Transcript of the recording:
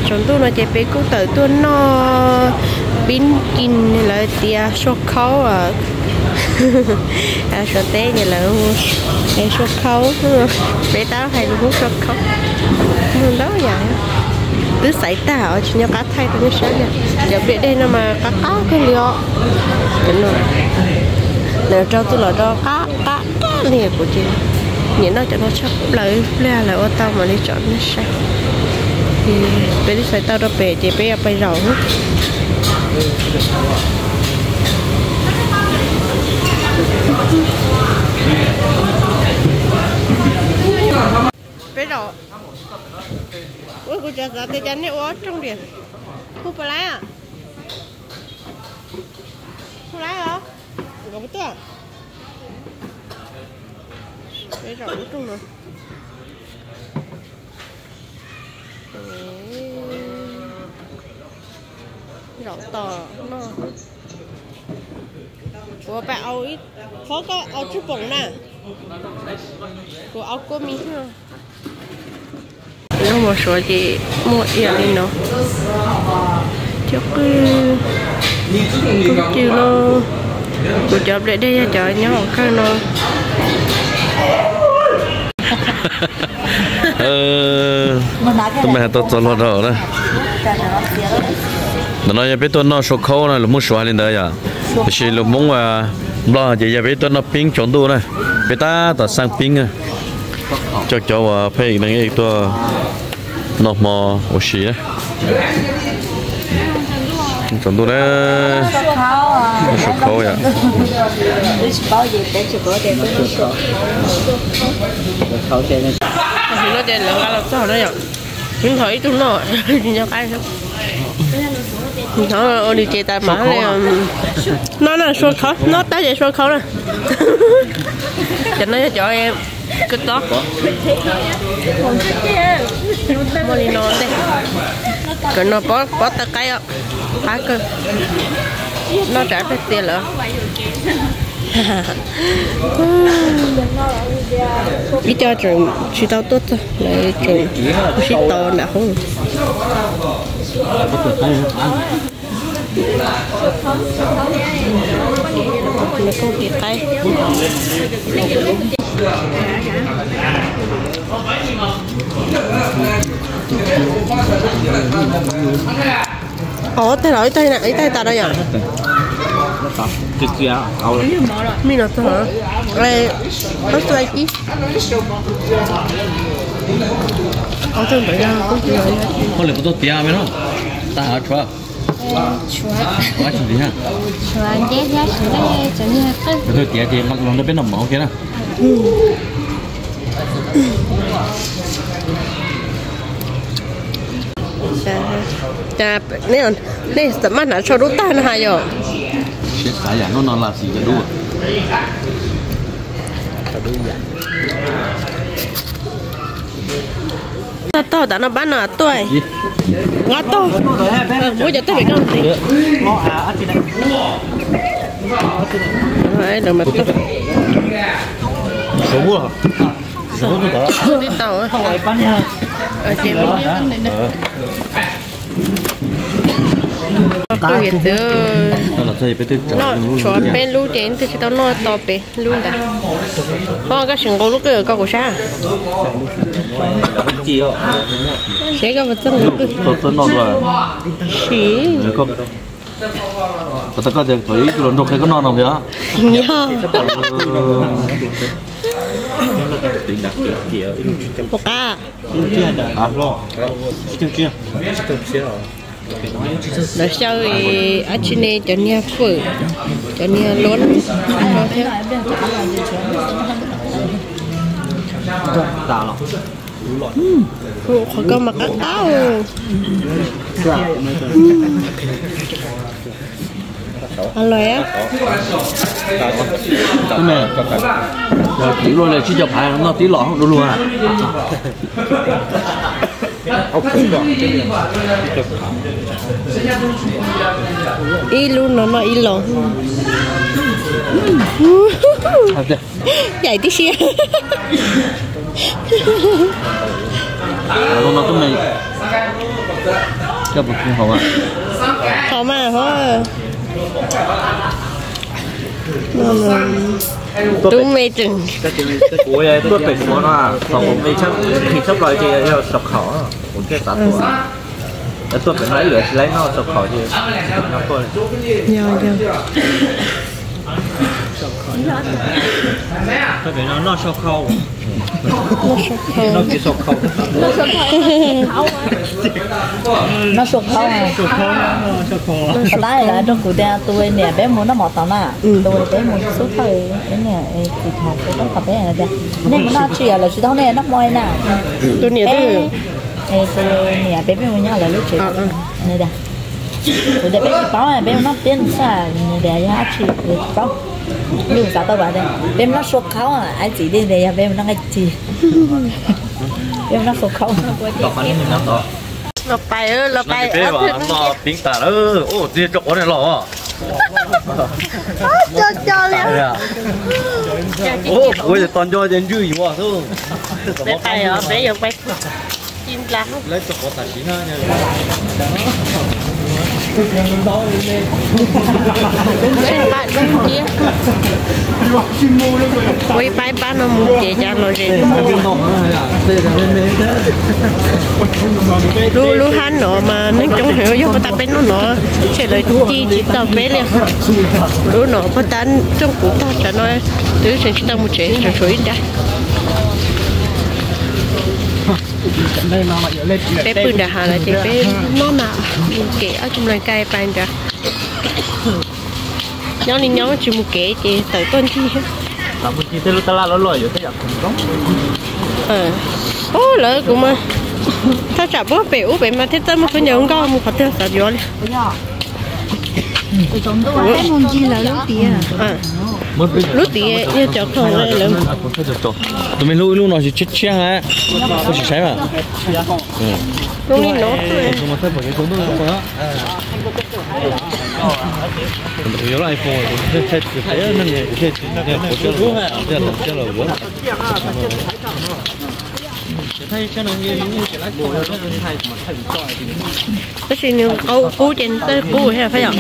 Tsaus ntuj no ces peb kuj tawm tuaj noj pib kin, lawv tias sua khaub, Suav teb ces lawv hu sua khaub, peb tab hais lus Hmoob sua khaub. Muaj ntau yam, twb xaiv tag os, tsis nco qab thaij rau nej saib na. Cov pliaj dej no mas qab qab kawg li os. Lawv rau twb los rau qab qab qab li, kuv ces nyiam noj cov no tshaj plaws, pliag lawv ua tau mam li tso nej saib. Peb twb xaiv tau rau pem ces peb yuav pais zaum. Peb zaum. Ua kuv cov xav tias cas nej ua ob rooj diam. Hu puas laib? Hu laib os. Nkawd puas tuaj? Peb zaum ua rooj no. Zaum tos no. Kuv pab au, qhov koj au tswj poom na. Kuv au kua mis. Lub mos suav ces muaj ib yam li no. Cov qwj, koob cw los, kuv cov pliaj dej yog cov nyob hauv kawg no. Tus me hais tau txog luag dhau na. Ntawm no yog peb tuaj noj sua khaub na, lus Hmoob Suav hais li ntawd yom. Tiam sis lus Hmoob Nplog ces yog peb tuaj noj pib tsaus ntuj na. Peb tab tom xaj pib na. Coj cov uas pheb neeg tuaj noj hmo ua si na. Tsaus ntuj na, sua khaub yom. Tam sim no ces lawv nqa los txog no yom. Ib tug noj, nco qab. Ua li ces tas mam li noj na, sua khaub, noj tab ces sua khaub na. Cov no yog cov kawg tob. Muaj li no ntej. Cov no pob tawg qaib os, qab kawg. Noj tsam pes tiag lawm. Ib co tseem tsis tau tuaj txog, lawv tseem sib tos nram hoob. Lawv koj tis qaib. Ov, tag los ib tag, ib tag tas no yom. Mij no txog, ob txog ib. Ov, txog ntawd yog koj lawv puas tuaj tiav me no? Tag tshuav. Tshuav. Tshuav nteb thiab tshuav nej tseem niag qwj. Tiav ces los nrog peb noj mov ua ke na. Cas nej xam maj hnav tsho dub tag no ha yom? Siab xav yam hnub no lam sim cov dub. Tog tog tas no pab no tuaj. Nqa tog. Muab cov tog pem koj ntxiv. Lawv mas tog. Tib tau. Qwj yam twg noj tshuav peb lub ces twb tsis tau noj to pem lub ntawd. Ho koj sim nqus lub qwj koj kuv sab. Seb koj puas txawj nqus qwj. Sim. Thaum ib tug hluas nraug qhia koj noj no yog. Yog. Puas qab? Lawv xyaw dab tsi ne, cov niag fawm, cov niag luab no thiab. Qhov koj mas qab qab. Los, tib luaj li tsib caug phav noj tib los du lug. Ib lub no noj ib los. Yaim tib si. Koj puas kheev haus? Haus mas hov. Tub me tseem. Tuaj pem Suav no, thaum me kheev tshaj plaws ces yog saum khaum, kuv thiaj xav tuaj. Tuaj pem no ib lwm tsis laib noj saum khaum ces noj tuaj li. Yog, yog. Tuaj pem no noj sau khau. Noj sau khau. Noj kiag sau khau. Noj sau khau. Sau khau, noj sau khau. Tab lawv rau kuv tias tus niam peb mus noj mov tod na, tus peb mus xub thawj, peb niam tus thov peb, peb tias nej mus noj tsi lawv tsis tau nej noj hmo na. Tus niam twg? Tus niam peb peb mus nyob lawv lub tsev. Kuv tias peb tsis paub, peb mus noj tiab xwb, nws tias yog dab tsi kuv tsis paub. Yus xav tau tias peb mus noj sau khau, ib txwm tias yog peb mus noj nqaij ci, peb mus noj sau khau. Los pais, los pais. Los pib tas lawm, txiv rau quav ne los. Cov cov li. Kuv tos nco ces ntswj yuav xwb. Peb pais os, peb yuav pais ci nplas. Ua ib pab ib pab no mus ces cas los ze. Lub hab no mas neeg coob heev, yog puag ta peb hnub no ces lawv ci tsis tau peb li. Lub no puag ta rooj kuv tag tsam no twb tseem tsis tau mus tsev, tshuav ib nrab. Peb pw nram hav lawm ces peb mob mas mus kev ob tug mlas kai pais nrad. Nyob li nyob tsis mus kev ces tawm tuaj ncig. Ub, lawv kuv mas thaj tsam puag pem ub pem mas thiaj txawj muaj khaub ncaws nkauj mus qhov twg xav yuav li. Lub tiav yog cov khoom lawv. Tus me hlub ib lub no tsis tshiab tshiab na, koj tsis saib mas. Lub li no. Tab sis nws qub qub ces nws txawj qub thiab Phaj Yom.